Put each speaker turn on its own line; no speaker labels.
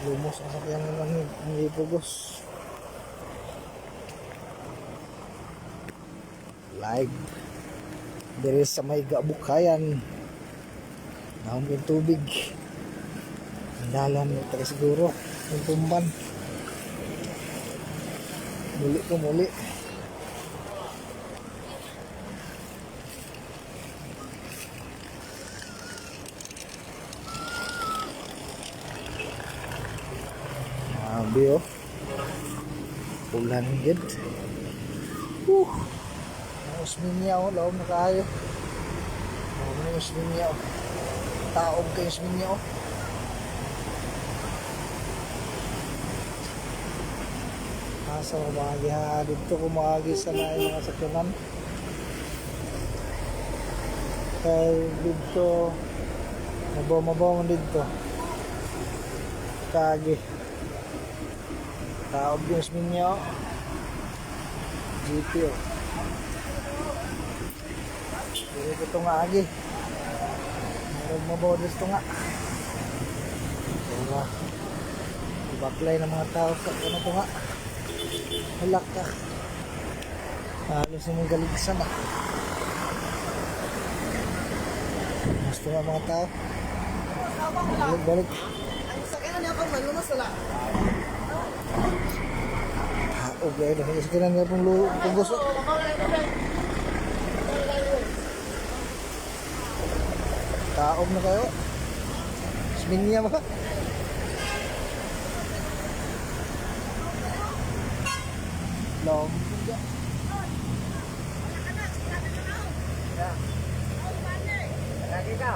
Lumos ang sakyan ng nangipugos. Live. Dire sa may Gaabucayan. Naong yung tubig. Ang dalan taga siguro. Yung tumban. Muli ko muli. Grabe oh. Ulan gid. Ang Osmeña oh, laom na kaayo. Laom na yung Osmeña oh. Taob kay Osmeña oh. Asa mo maagi ha? Dito ko maagi sa laing mga sakyanan. Kay dito mabaw-mabaw man dito. Kagi. Taob yung Osmeña oh. GP oh. Dili ko ito nga agi. Meron mabaw dito nga. Wala. Ibaklay ng mga tao sa ano to nga. Halak ka. Halos namang galigsan ah. Gusto nga mga tao. Balik, balik.
Ang sakyanan niya pag malunos wala.
Taob kayo. Dahil sa kinan niya pong pugos. Oh. Taob na kayo. Sminya ba? Long.
Lagi ka.